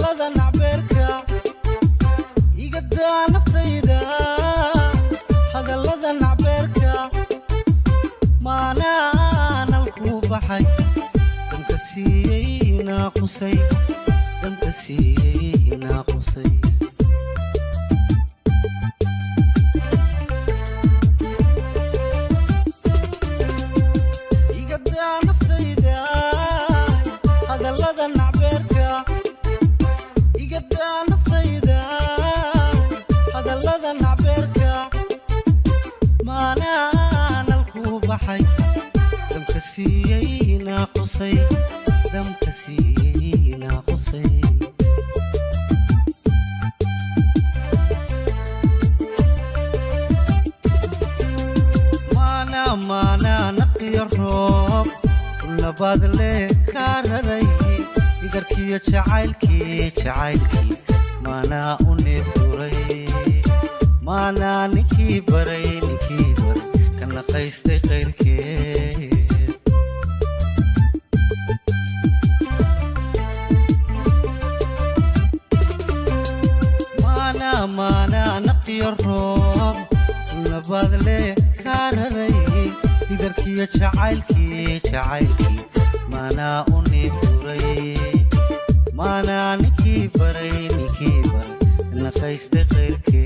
Hadallada nacbeerka igadaa naftayda, hadallada nacbeerka maanaanal ku baxay, damka siiyey naaqusay, damka siiyey naaqusay. Igadaa naftayda, hadallada nacbeerka igadaa naftayda, hadallada nacbeerka maanaanal ku baxay, damka siiyey naaqusay, damka siiyey naaqusay. Maana maana naqiyo roob nabaad le kaa raray, idarkiyo jacaylkii jacaylkii maanaa u neebduray, maanaa ninkii baray ninkii baray ka naqaystay qayrkeed. Maana maana naqiyo roob nabaad le kaa raray, idarkiyo jacaylkii jacaylkii maanaa u neebduray, maanaa ninkii baray ninkii baray naqaystay qayrkeed.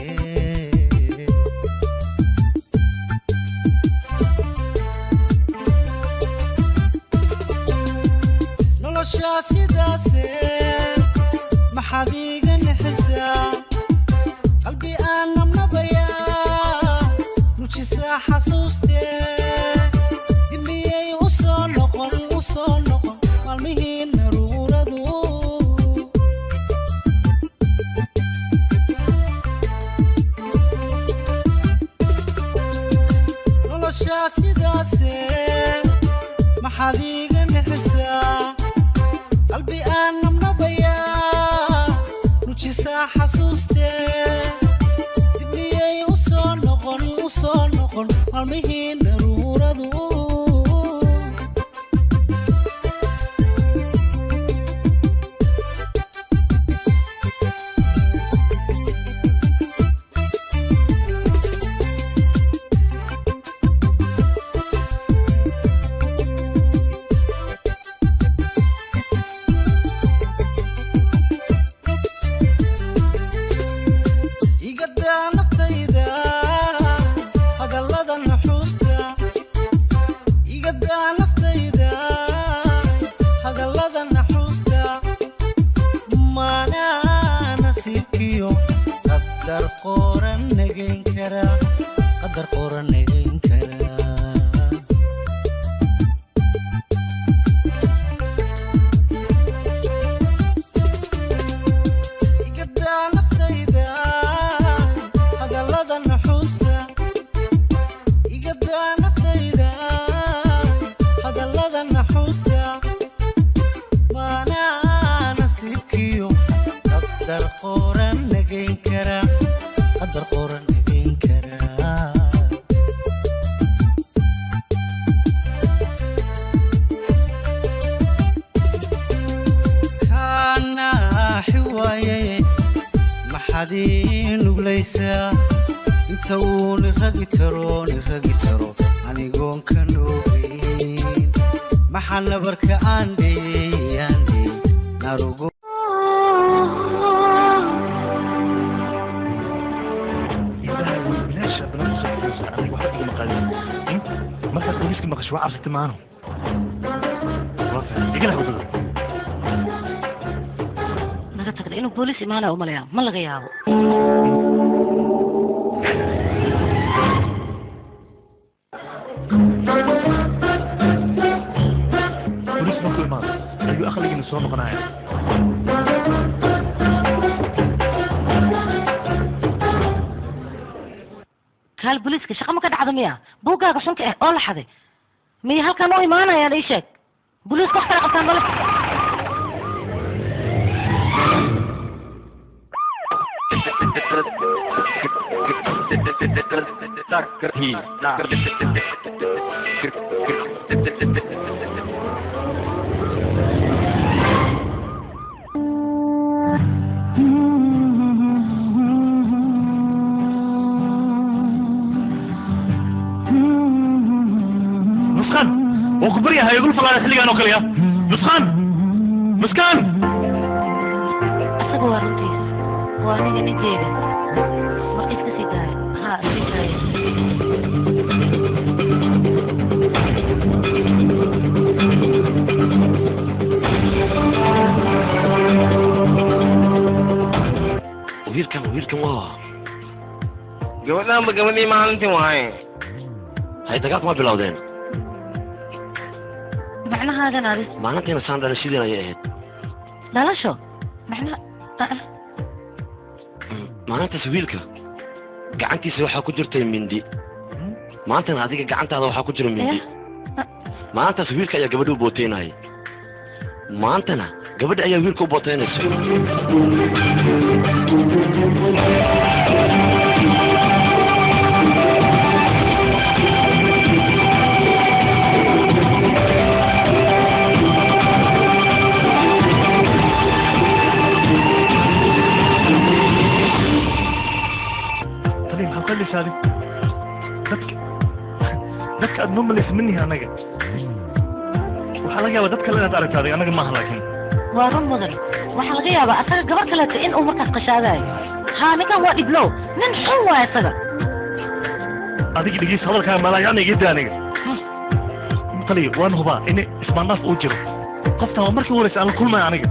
Noloshaa sidaase maxaad iiga nixisaa? Qalbi aan nabnabayaa nujisaa xasuustee, dib miyay u soo noqon u soo noqon maalmihii naruuradu? Noloshaa sidaase maxaad iiga nixisaa? Qalbi aan nabnabayaa nujisaa xasuustee, dib miyay u soo noqon u soo noqon maalmihii naruuradu? Igadaa naftayda, hadallada naxuusta igadaa naftayda, hadallada naxuusta maanaa nasiibkiyo qadar qoran nagayn kara, qadar qoran nagayn kara. Igadaa naftayda, hadallada naxuusta igadaa naftayda, hadallada naxuusta maanaa nasiibkiyo qadar qoran nagayn kara, qadar qoran nagayn kara. Kaanaaxi waaye maxaad ii nuglaysaa? Inta uu niragi taro niragi taro anigoon ka noogeyn, maxaa nabarka aan dheeyey aan dheeyey narugo? Bilaash haddana ku soo xasuusa, aniga waxba igama qaadin. Markaad booliiska maqasho waa cabsatay maano. Waa fahmay, igala wadada. Naga tagda inuu booliis imaanaya umalayaa, ma laga yaabo. Booliis markuu imaado ayuu aqligiina soo noqonaya. Kaal, booliiska shaqa ma ka dhacda miya? Buuggaaga xunka ah oo la xaday miya halkan u imaanayaan? Ii sheeg, booliiska wax kala qabtaan male. Waan ku baryahay igul falaada xilligan oo kaliya. Muskaan, Muskaan. Asaga waa runtiis, waa aniga ninkeyga. Marka iska sii daaya, ha sii daaya. Wiilkan, wiilkan waa gabadhaanba gabadhii maalintii waaye. Hay, dagaalka ma bilowdeen? Macnahaagan adi? Maalintiina saan dhalashadiin ayay ahayd. Dhalasho macnaha? Maalintaas wiilka gacantiisa waxaa ku jirtay mindi, maantana adiga gacantaada waxaa ku jira mindi. Maalintaas wiilka ayaa gabadha u booteynayay, maantana gabadha ayaa wiilka u booteynayso. Tani maxaad ka hadlaysaa adig? Dadka aad noo malaysa ma nihi annaga. Waxaa laga yaabaa dad kale inaad aragto adig, annaga maaha laakiin. Waa run mudan, waxaa laga yaabaa asaga gabar kaleeto in uu markaas qashaadayo. Haa, ninkan waa dhiblow, nin xun waa isaga. Adiga dhegeysa, hadalkaaga malaayacna iga daa aniga. Taliya, waan hubaa in ismaandaaf uu jiro. Qoftan waa markii horeysa aan la kulmaya aniga.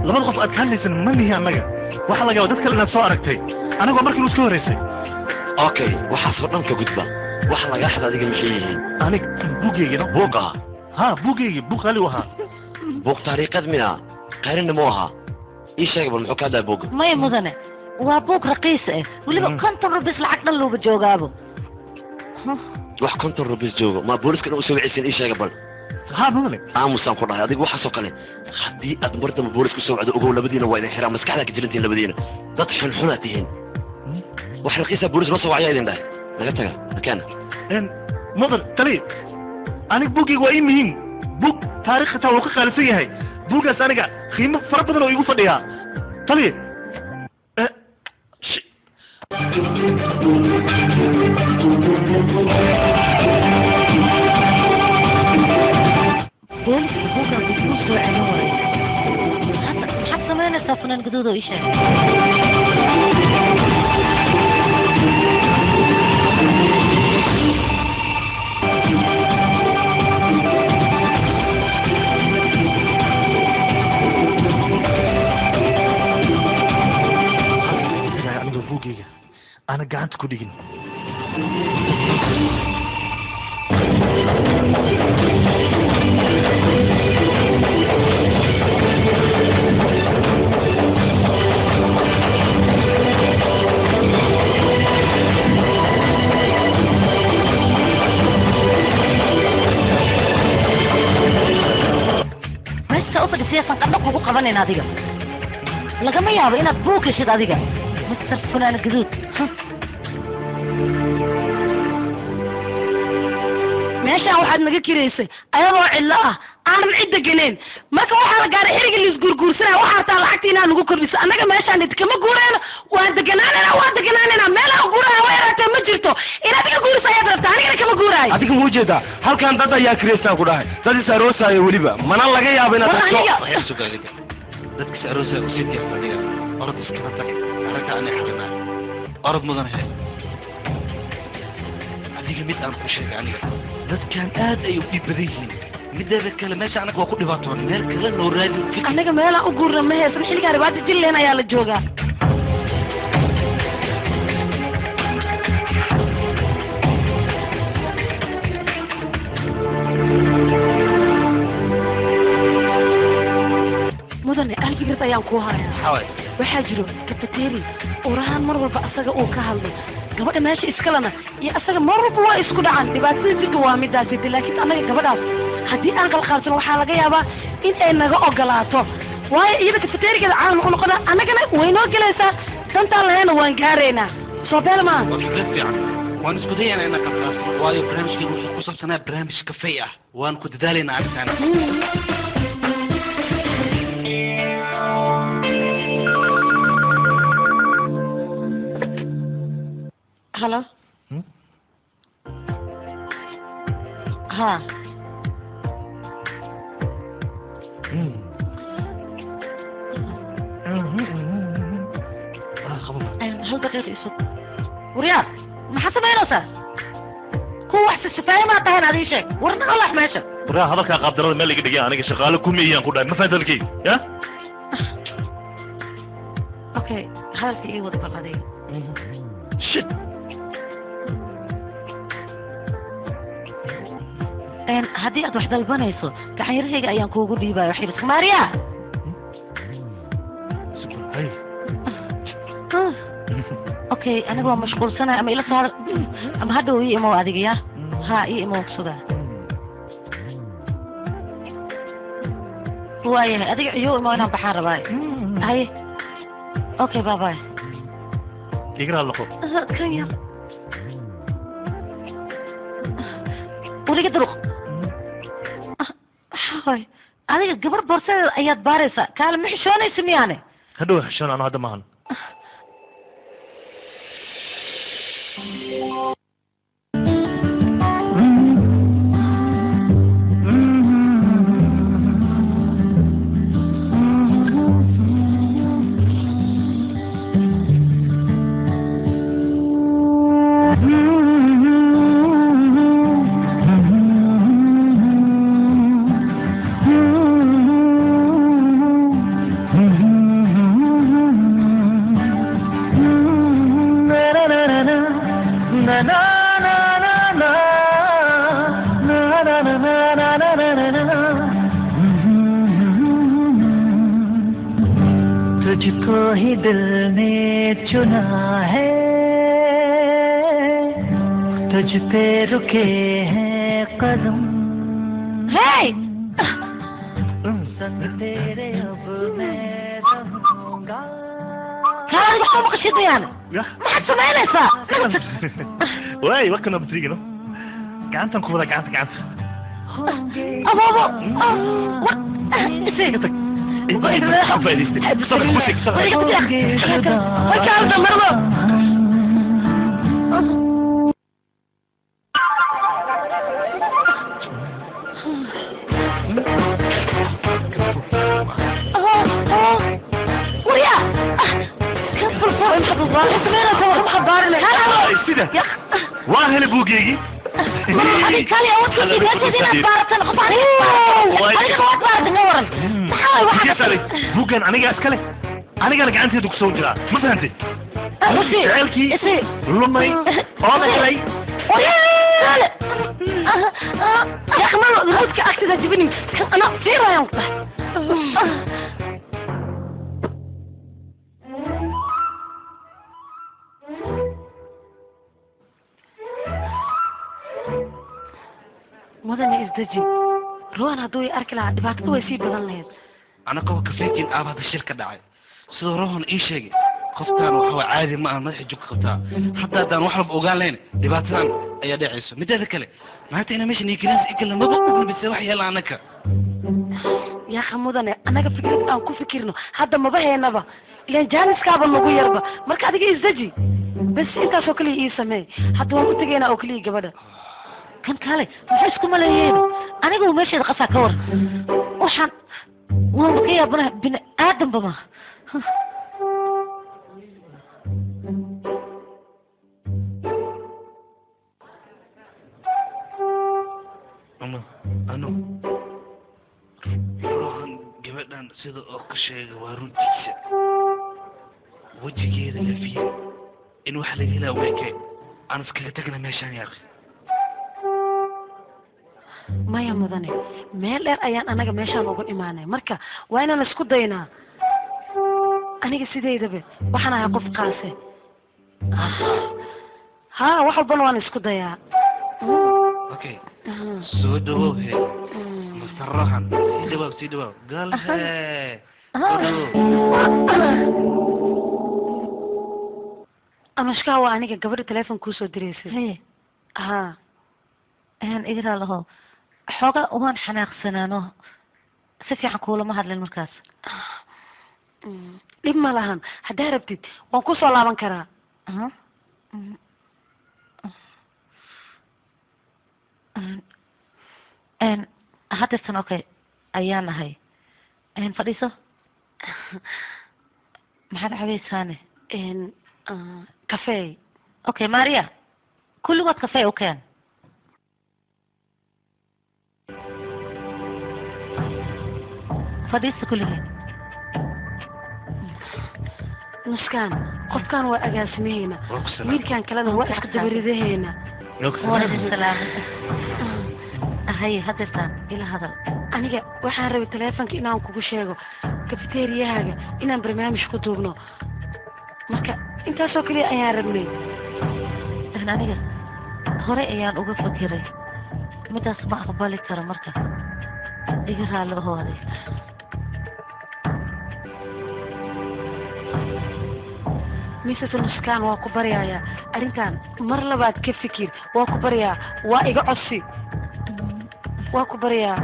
Labada qof aad ka hadlaysan ma nihi annaga. Waxaa laga yaabaa dad kale inaad soo aragtay, aniga waa markii iska horeysay. Okay, waxaasoo dhan ka gudba. Waxa lagaa xada adiga maxay yihiin? Aniga buuggeygina. Buuqa? Ha, buuggeygi, buug qaali u ahaa. Buuq taariikheed miya? Qayrina mu ahaa? Ii sheeg bal, muxuu ka hadlaya buugga? Maya mudane, waa buug raqiis ah, weliba 50 rubis lacag dhan looga joogaabo. Wax 50 rubis joogo ma booliska dhan usoo wicaysan? Ii sheega bal. Ha mudane. Aamusaan ku dhahay. Adiga waxaasoo kale haddii aad mar dambe booliska usoo wacdo, ogow labadiina waa idin xiraa. Maskaxdaa ka jirantihiin labadiina, dad xunxunaad tihiin. Wax raqiisa boolis la soo wacyaa idin dhahay. Naga taga makeena. Mudan taliya, aniga buuggeyga waa ii muhiim. Buug taariikh xitaa wuu ka qaalisan yahay buuggaas. Aniga qiimo fara badan oo igu fadhiyaa, taliya. Booliska buugga kuu soo celin waayo. Hadda maxaad samaynaysaa, funaan gaduud oo ii sheeg? Aniga buuggeyga aana gacanta ku dhigin. Meesha u fadhisaysan qadho kugu qabanayn. Adiga lagama yaabo inaad buug heshid adiga, Mister Funaan Gaduud. Meeshaan waxaad naga kiraysay ayadoo cidlo ah, aanan cid deganeen. Marka waxaa la gaaray xilligii laisguurguursanaya. Waxaa taa lacagta inaa nagu kordhiso. Annaga meeshaan idkama guurayno, waan deganaanayna, waan deganaanayna. Meel aan guuraya way yaraatee ma jirto. Inaad iga guuriso ayaad rabtaa, anigana kama guuraayo. Adiga muu jeedaa? Halkan dad ayaa kireystaan ku dhahay, dad is aroosaayo weliba. Mana laga yaabo inaad War tagto. Aniga Suga, adiga dadka is aroosaya usii diyaarta. Adiga orod iskala tag, arrinta ani xalinaa. Orod mudan he. Adiga mid aan ku sheegay, aniga dadkan aad ay u dhib badan yihiin. Mideeda kale meesha anaga waa ku dhibaatoonay, meel kale noo raadi. Annaga meelaan u guurna ma haysan. Xilligaa ribaada jilleen ayaa la joogaa. Mudane, hal fikrad ayaan kuu hayaa. Maxaa waay? Waxaa jiro cafeteria urahaan mar walba asaga uu ka hadlo. Gabadha meesha iskalena iyo asaga mar walba waa isku dhacan. Dhibaatada jirta waa midaasi, laakiin annaga gabadhaas haddii aan qalqaalsano, waxaa laga yaabaa in ay naga ogolaato, waayo iyada cafeterigeeda caalam u noqona, annagana way noo gelaysaa. Dantaan lahayna waan gaaraynaa. Soo beel maa? Waa fikrad fiican, waan isku dayaynaa inaan qalqaalsano, waayo barnaamijkeenu wuxuu ku saabsanaa barnaamij kafey ah. Waan ku dadaalaynaa arrintaana. Halo. Ha. Hal daqiiq isug. Waryaa, maxaa samaynaysaa? Kuwa wax sifaaye maa tahayn adii sheeg. Warna allax meesha. Waryaa hadalkaa qaabdarada meel iga dhigay aniga shaqaale kumiyaan ku dhahay. Ma fahantaa dalkayga? Ya? Okay, hadalka ii wada bal adiga. Shit. Haddii aad wax dalbanayso gacan yarahayga ayaan kuugu dhiibaya wax yidhi Maria. Okay, aniga waa mashquulsanahay ama ila soo hadal ama hadhow ii imow adiga ya. Ha ii imow kusugaa. Waayahay adiga iyo imow inaan baxaan rabaa. Haye. Okay, bye bye. Igra hadlo. Kan yar. Weliga duruq. Hay. Adiga gabar boorsadeeda ayaad baaraysaa. Kaale ma xishoonaysa miyaane? Hadhow xishoon anu hadda maahan. तुझको ही दिल ने चुना है, तुझ पे रुके हैं कदम। Hey! संग तेरे अब मैं रहूंगा। Kaale waxba ma qashid miyaane? Maxaad samaynaysaa? Waay, waa kana batriigano. Gacantan ku wada gacanta gacanta. Ababo. War. Iga tag. Waa helay buuggeygii. Buuggan anigaa iskale, anigana gacanteedu ku soo jiraa. Ma fahantay? Jaceylkii lumay oo la helay. Mudane isdeji. Ruwan hadduu i arki lahaa dhibaatada way sii badan lahayd. Anagoo kafeekin aaba hadda shil ka dhacay. Sidoo Rohan ii sheegay qoftaan waxa waa caadi ma aha madaxa jug qabtaa. Hatta haddaan wax walba ogaan lahayn dhibaatadan ayaa dhacayso. Mideeda kale maanta inaa meeshan ii gelinaysa in kale maba ogna bise wax yeela anaka. Yaa mudane anaga fikrad aan ku fikirno hadda maba heynaba. Ilaan jaaniskaaba nagu yarba. Marka adiga isdeji. Bas intaas oo kaliya ii sameey. Hadda waan u tegaynaa oo kaliya gabadha. Kan kale maxay isku maleeyeen? Anigu meesheeda qasaa ka war. Waxaan waan ka yaabanahay bini aadanba maaha. Ama ano Rohan gabadhan sida oo ka sheegay waa runtiisa. Wejigeeda la fiiri in wax laga helaa weekay aan iskaga tagna meeshaan yaa akhi. Maya mudane, meel dheer ayaan anaga meeshaan ugu imaanay. Marka waa inaan isku daynaa. Aniga sideydaba waxaan ahay qof qaase. Ha, wax walbana waan isku dayaa. Okay. Soo dhawow he. Mr. Rohan, sii dhawow, sii dhawow. Gal he. Soo dhawow. Anushka waa aniga gabadha telefoon kuu soo diraysay. Ha. Igra laho. Xooga waan xanaaqsanaano. Si fiican kuulama hadlin markaas. Dhib ma lahan. Haddaa rabtid waan ku soo laaban karaa. Hadeertan okay ayaan ahay. Fadhiiso. Maxaad cabaysaane? Kafee. Okay Maria, kulligood kafee u keen. Fadhiista kulligeen. Nuskaan, qofkaan waa agaasimaheyna, wiilkaan kalena waa iska dabaridaheena. Waalaikum salaam. Haye, hadeertaan ila hadal. Aniga waxaan rabay taleefonka inaan kugu sheego kafeteriyahaaga inaan barnaamij ku duubno, marka intaasoo keliya ayaan rabnay. Aniga horey ayaan uga fakiray, midaas ma aqbali karo, marka iga raalli aho adiga. Mrs. Nuskaan, waa ku baryayaa arrintan mar labaad ka fikir, waa ku baryaa, waa iga codsi, waa ku baryaa.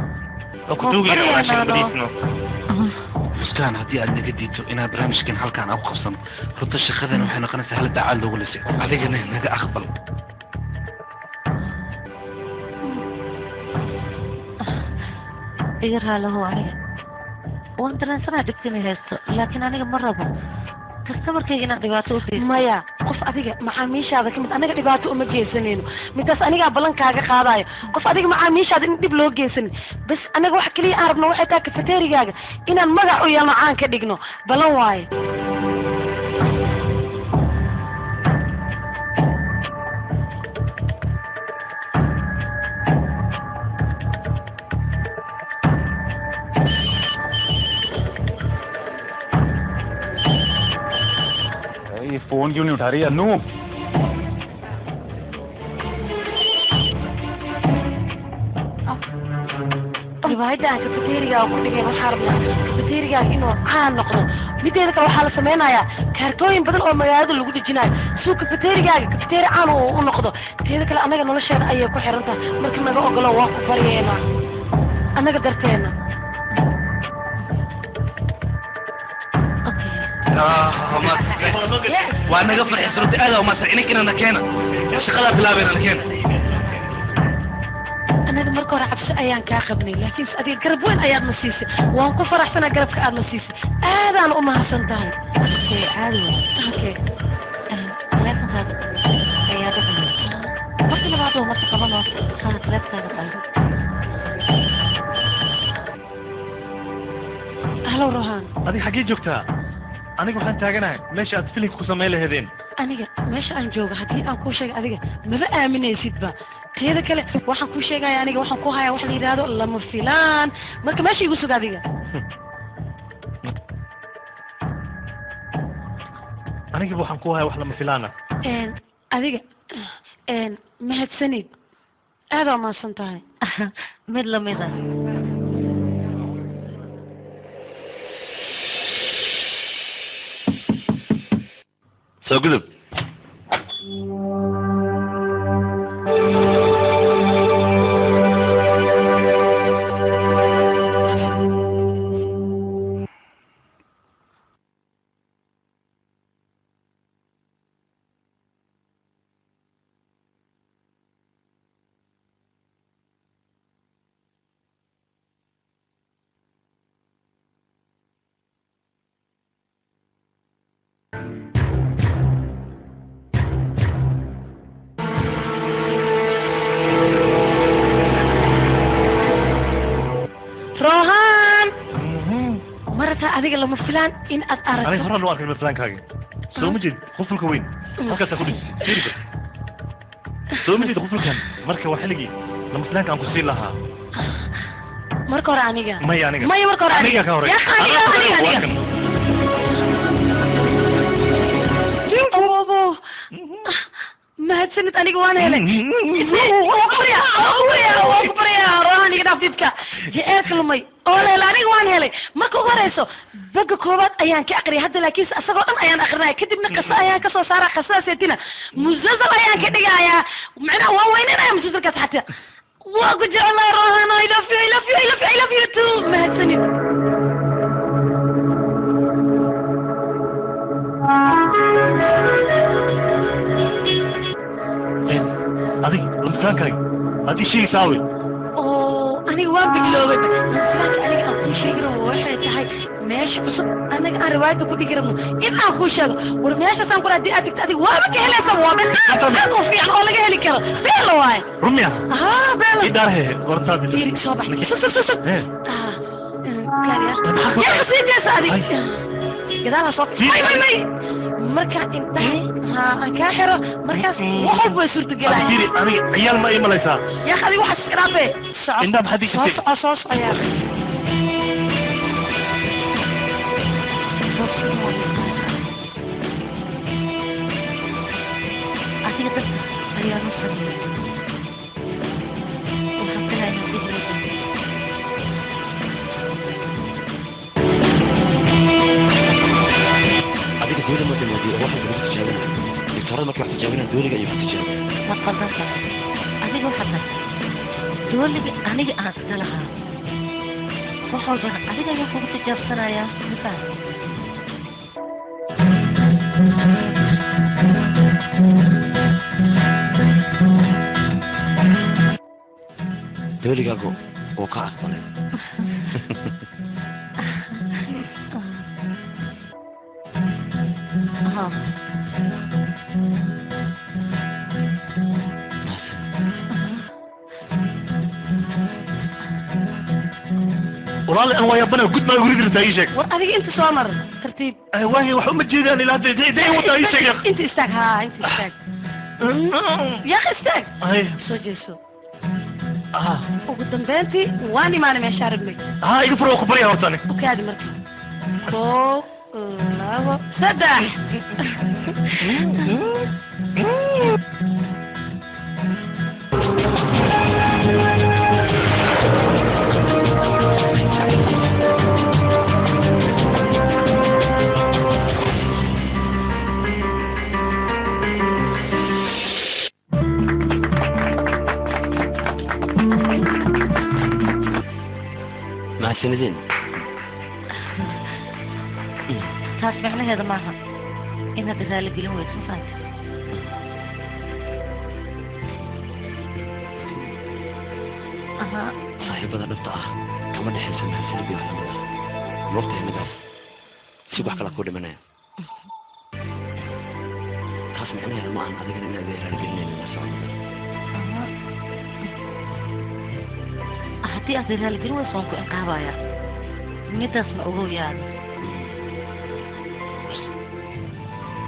Nuskaan, haddii aad naga diidto inaan barnaamijkan halkaan aan ku qabsano, runta shaqadan waxay noqonaysaa hal dacaal loogu lisay. Adigana naga aqbal. Iga raalli aho, aniga waan dareensanaa dhibka inay haysto, laakiin aniga ma rabo kastamarkayga inaan dhibaato u geysto. Maya, qof adiga macaamiishaada ka mid anaga dhibaato uma geysanayno, midaas anigaa ballan kaaga qaadayo. Qof adiga macaamiishaada in dhib loo geysanin, bas anaga wax keliya aan rabno waxay tahay kafeterigaaga inaan magac u yeelno, caan ka dhigno, ballan waaye. ये फोन क्यों नहीं उठा रही अनु? Riwaayadda aan kafeterigaaga ku dhigay, waxaa rabnaa kafeterigaaga inuu caan noqdo. Mideeda kale waxaa la sameynayaa kaartooyin badan oo magaalada lagu dejinayo suu kafeterigaaga kafeteri caan uu u noqdo. Teeda kale annaga nolosheena ayay ku xiran tahay, marka naga ogolo, waa ku baryeena annaga darteena. Waa naga farxis runti, aad umaasan. Ininkina na keena, shaqadaa bilaabayna, na keena. Anaga marka hore cabsi ayaan kaa qabnay, laakiinse adiga garab weyn ayaad na siisay. Waan ku faraxsanaa garabka aad na siisay, aadaan u mahadsan tahay. Okay, caadi waay. Okay. Taleefonkaaga ayaa dhacaya marka labaad oo marka qabano. Ha, taleefonkaaga qaado. Halo Rohan. Adiga xaggee joogtaa? Aniga waxaan taaganahay meesha aad filimka ku samayn lahaydeen. Aniga meesha aan joogo haddii aan kuu sheego adiga maba aaminaysidba. Teeda kale waxaan kuu sheegaya, aniga waxaan ku hayaa wax la yidhaahdo lama filaan, marka meesha igu sug adiga. Anigaba waxaan ku hayaa wax lama filaana. Adiga mahadsanid, aad waa mahadsan tahay. Mid lamid ah. Soo gudub. Rohan, marata adiga lama filaan in aad Aniga aragto. Horaan loo arkay lama filaankaaga. Soo ma jeed qufulka weyn halkaasaa ku dhijisay? Fiiriba, soo ma jeed qufulkan? Marka waa xilligii lama filaanka aan ku siin lahaa. Marka hore aniga. Maya, aniga. Maya, marka hore aniga ka horey. Ya, aniga, aniga, Waa aniga. kan. Abo, mahadsanid, aniga waan helay. Waa ku baryaa, waa ku baryaa, waa ku baryaa. Rohan, iga dhaaf dhibka jeceelka lumay oo la helay. Aniga waan helay. Marka ugu horeyso bogga koowaad ayaan ka aqriyay, hadda laakiinse asagoo dhan ayaan aqrinaya, kadibna qaso ayaan kasoo saara, qasadaas musalsal ayaan ka dhigayaa, macnaha waan weynanaya musalsalkaas xataa. Waa ku jeclaa Rohan, I love you, I love you, I love you, I love you too. Mahadsanid. Adiga lama filaankaaga haddii sheegaysa aawe? Oo Aniga waan bigloobay. Laakiin aniga aan kuu sheegi rabo waxay tahay meesha cusub anaga aan riwaayadda ku dhigi rabno in aan kuu sheego. War meeshaasaan kula haddii aad digto adiga waaba ka helaysaa, waa meel aad u fiican oo laga heli karo. Beelo waaye. Rumiya. Haa, beelo. Idaarhe wartaad. Fiiri, soo bax. Sug sug sug sug. Yaa sii jeesa adiga. Gadaal ha soo. May may may. Markaan indhahay haa aan kaa xiro markaas wax walba way suurtagelaya. Fiiri, aniga ciyaal ma ii malaysaa? Yaa adiga waxaas iska dhaafe. Soco. Indhaha maxaad ii Soo kasay? soco, soo soco yaa. Adiga darta ayaan u sameeyey. Waxaan filayaa inaad ii heli doonto. Adiga dowladda ma timaadiyo oo waxaan lagu tijaabinaya. Doctorada markay wax tijaabinayaan dooliga ayay ku tijaabiyaan. Waad qaldan tahay. Adiga waxaad tahay dooliga aniga aan iska lahaa. Wax walbana adiga ayaan kugu tijaabsanayaa, ma fahamtay? Dooligaagu wuu ka aqbalay. Haa. Walaal, aan waa yaabana gud maa guri dirtaa, ii sheeg. War adiga inta soo mar tartiib. Waahi wax uma jeedaan ilaa hadda day wadaa, ii sheeg. Inta istaag, haa, inta istaag. Yaa istaag. Ay. Soo jeeso. Ah. Ugu dambeyntii waan imaanay meeshaa rabnay. Haa, iga furo, ku barya horta aniga. U kaadi marka. 1, 2, 3. Mahadsanideen. Taas micnaheeda maaha inaad raali gelin weyso, ma fahamtay? Aha. Saaxiibada dhabta ah kama dhexayso mahadsanid iyo wax lamid ah. Moogtahay midaas si wax kala kuu dhimanaya. Taas micnaheeda ma ahan adigana inaad iga raaligelinaynin la socdo. Aha. Haddii aad raali gelin weyso waan ku ciqaabayaa, midaasna ogow yaada.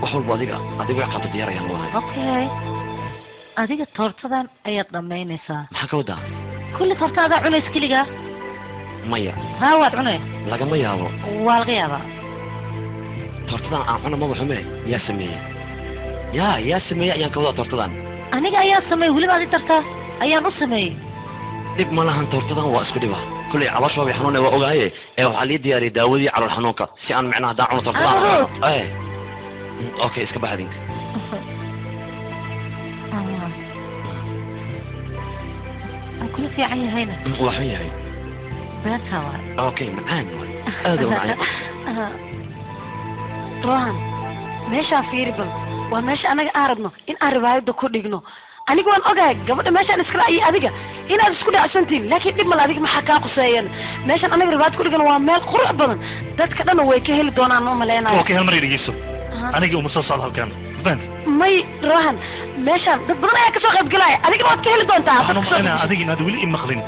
Wax walba adiga wax qaabta diyaar ayaan u ahay. Okay, adiga toortadan ayaad dhammaynaysaa. Maxaa ka wadaa? Kulli toorta adaa cunays keligaa. Maya. Haa, waad cunay. Lagama yaabo. Waa laga yaabaa. Toortadan aan cuna maba xume, yaa sameeyey? Yaa sameeyey ayaan ka wadaa toortadan? Aniga ayaa sameeyey, weliba adi dartaa ayaan u sameeyey. Dhib ma lahan, toortadan waa isku dhiba. Kulley caloosha waa xanuun waa ogaaye, ee waxaa lii diyaariyey daawadii calool xanuunka si aan micnaha haddaan cuno toortadan. Arood. Eh, okay, iska bax adinka. Aan kula fiican yahayna. Waa xun yahay. Beentaa waay. Okay, macaan waay, aad u macaan. Rohan, meeshaa fiiri bal. Waa meesha anaga aan rabno in aan riwaayadda ku dhigno. Aniga waan ogahay gabadha meeshaan iskala iyo adiga inaad isku dhacsantihiin, laakiin dhib male, adiga maxaa kaa quseeyeen? Meeshaan anaga riwaayad ku dhigano waa meel qurux badan, dadka dhan way ka heli doonaan, ma maleynayo. Okay, hal mar i dhegeyso. Aniga uma soo socdo halkan, ma fahamtay? May Rohan, meeshaan dad badan ayaa kasoo qayb galaya, adigana waad ka heli doontaa. Waxaan u Dadka soo malaynayaa adiga inaad weli i maqlin.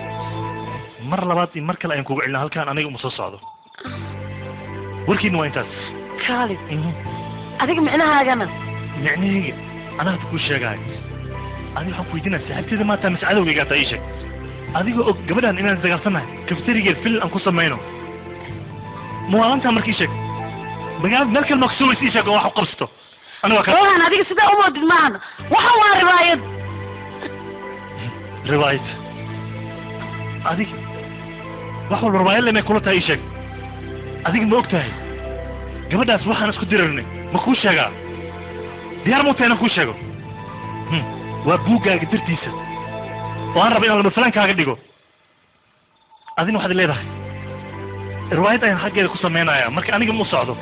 Mar labaad iyo mar kale ayaan kugu celinaa, halkan aniga uma soo socdo. Warkiina waa intaas. Kaalid, adiga micnahaagana? Micnahayga anaa hadda kuu sheegahay. Adiga waxaan ku weydiinaya, saaxiibteyda maataa mise cadowgaygaa taa? Ii sheeg. Adigoo og gabadhan inaan dagaalsanahay, kafterigeed filin aan ku samayno muwaalantaa, marka ii sheeg, magaalada meel kale ma ku sugaysa? Ii sheeg oo wax u qabsato aniga waa ka Rohan, adiga sidaa umoodid maahan, waxan waa riwaayad. Riwaayad? Adig wax walba riwaayad lemay kula tahay? Ii sheeg, adiga ma og tahay gabadhaas waxaan isku dirarnay? Ma kuu sheegaa? Diyaar ma u tahay inaan kuu sheego? Waa buuggaaga dartiisa oo aan raba inaan lama filaan dhigo. Adina waxaad leedahay riwaayad ayaan xaggeeda ku samaynayaa. Marka aniga ma u socdo,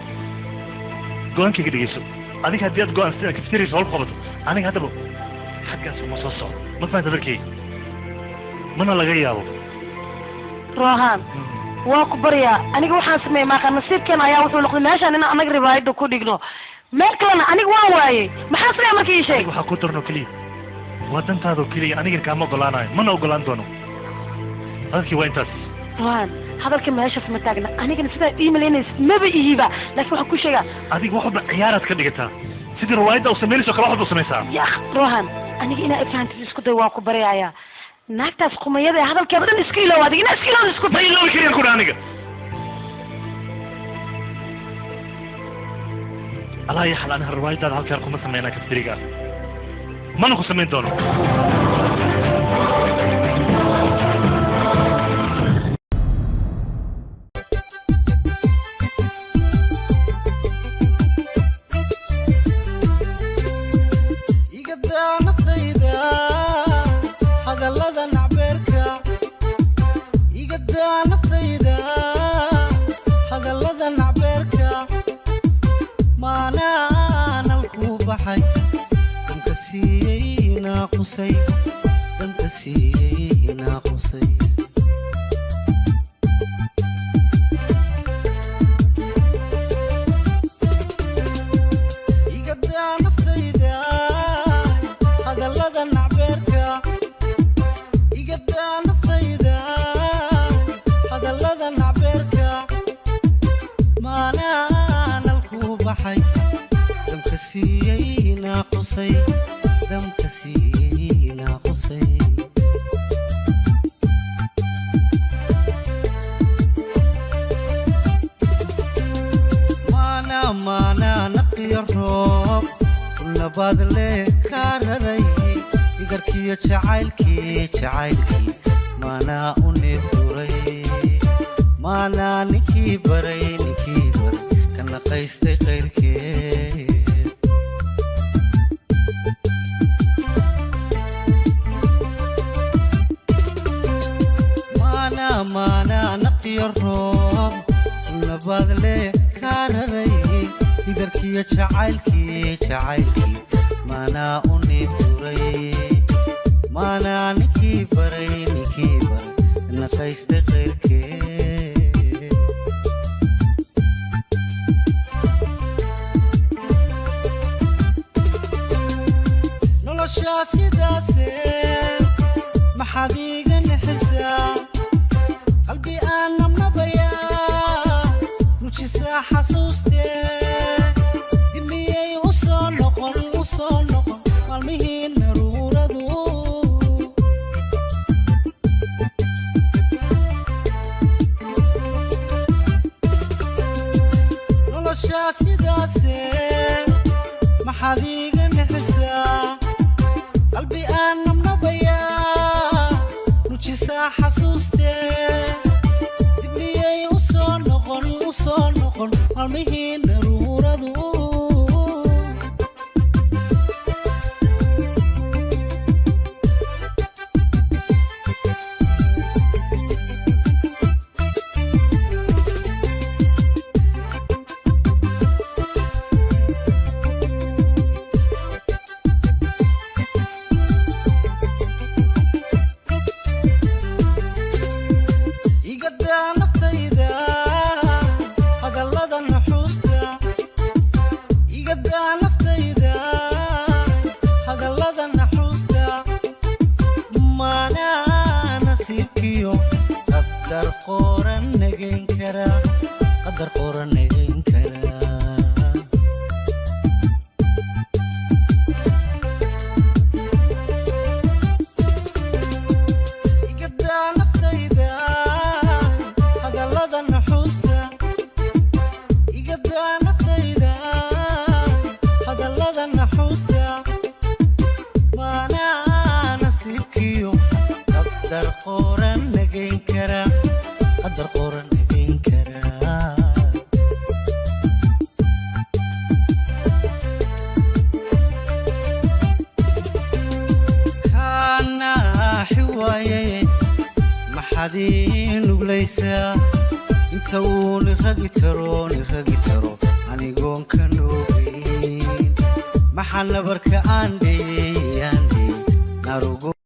go-aankayga dhegeyso. Adiga haddii aad go-aan sida kafteriisa howl ku qabato, aniga haddaba xaggaas uma soo socdo. Ma fahanta darkayga? Mana laga yaabo. Rohan waa ku baryaa aniga waxaan sameeyay maaqa nasiibkeena ayaa wuxuu noqday meeshaan inaan anaga riwaayadda ku dhigno meel kalena aniga waan waayey maxaa sameeya markii ii sheeg waxaa ku darno keliya waa dantaadoo keliya aniga kaama ogolaanayo mana ogolaan doono hadalkii waa intaas Rohan hadalka meeshaas ma taagna anigana sidaa ii malaynaysid maba ihiba laakiin waxaan ku sheegaa adiga wax walba ciyaaraad ka dhigataa sidii riwaayadda u samaynayso kale wax walba u samaysaa yaa Rohan aniga inaa ifahantid isku day waan ku baryayaa naagtaas qumayada ee hadalkeeda dhan iska iloow adiga inaa iska ilowda isku ma iloobi kariyaan ku dhaha aniga alaa yaxal aniga riwaayaddaada halkaan kuma sameynaa kafdiriga mana ku samayn doono igadaa naftayda hadallada nacbeerka igadaa naftayda hadallada nacbeerka maanaanal ku baxay danka siiyey naaqusay danka siiyey naaqusay igadaa naftayda hadallada nacbeerka igadaa naftayda hadallada nacbeerka maanaanal ku baxay damka siiyey naaqusay damka siiyey naaqusay maana maana naqiyo roob kulnabaad leh kaa raray idarkiyo jacaylkii jacaylkii maanaa u neebduray maanaa ninkii baray ka naqaystay qayrkeed maana maana naqiyo roob kulnabaad leh kaa raray idarkiyo jacaylkii jacaylkii maanaa u neebduray maanaa ninkii baray naqaystay qayrkeed noloshaa sidaase maxaad iiga naxisaa qalbi aan nabnabayaa nujisaa xasuustee dib miyay u soo noqon maalmihii naruuradu noloshaa sidaase maxaad iiga naxisaa qalbi aan nabnabayaa nujisaa xasuustee dib miyay u soo noqon maalmihii naruuradu igadaa naftayda hadallada naxuusta igadaa naftayda hadallada naxuusta maanaa nasiibkiyo qadar qoran nagayn karaa qadar qoran nagayn karaa igadaa naftayda hadallada naxuusta igadaa naftayda hadallada naxuusta maanaa nasiibkiyo qadar qoran nagayn karaa qadar qoran nagayn karaa kaa naaxi waayay maxaad ii nuglaysaa inta uu niragi taro anigoon ka noogeyn maxaa nabarka aan dheeyey narugo.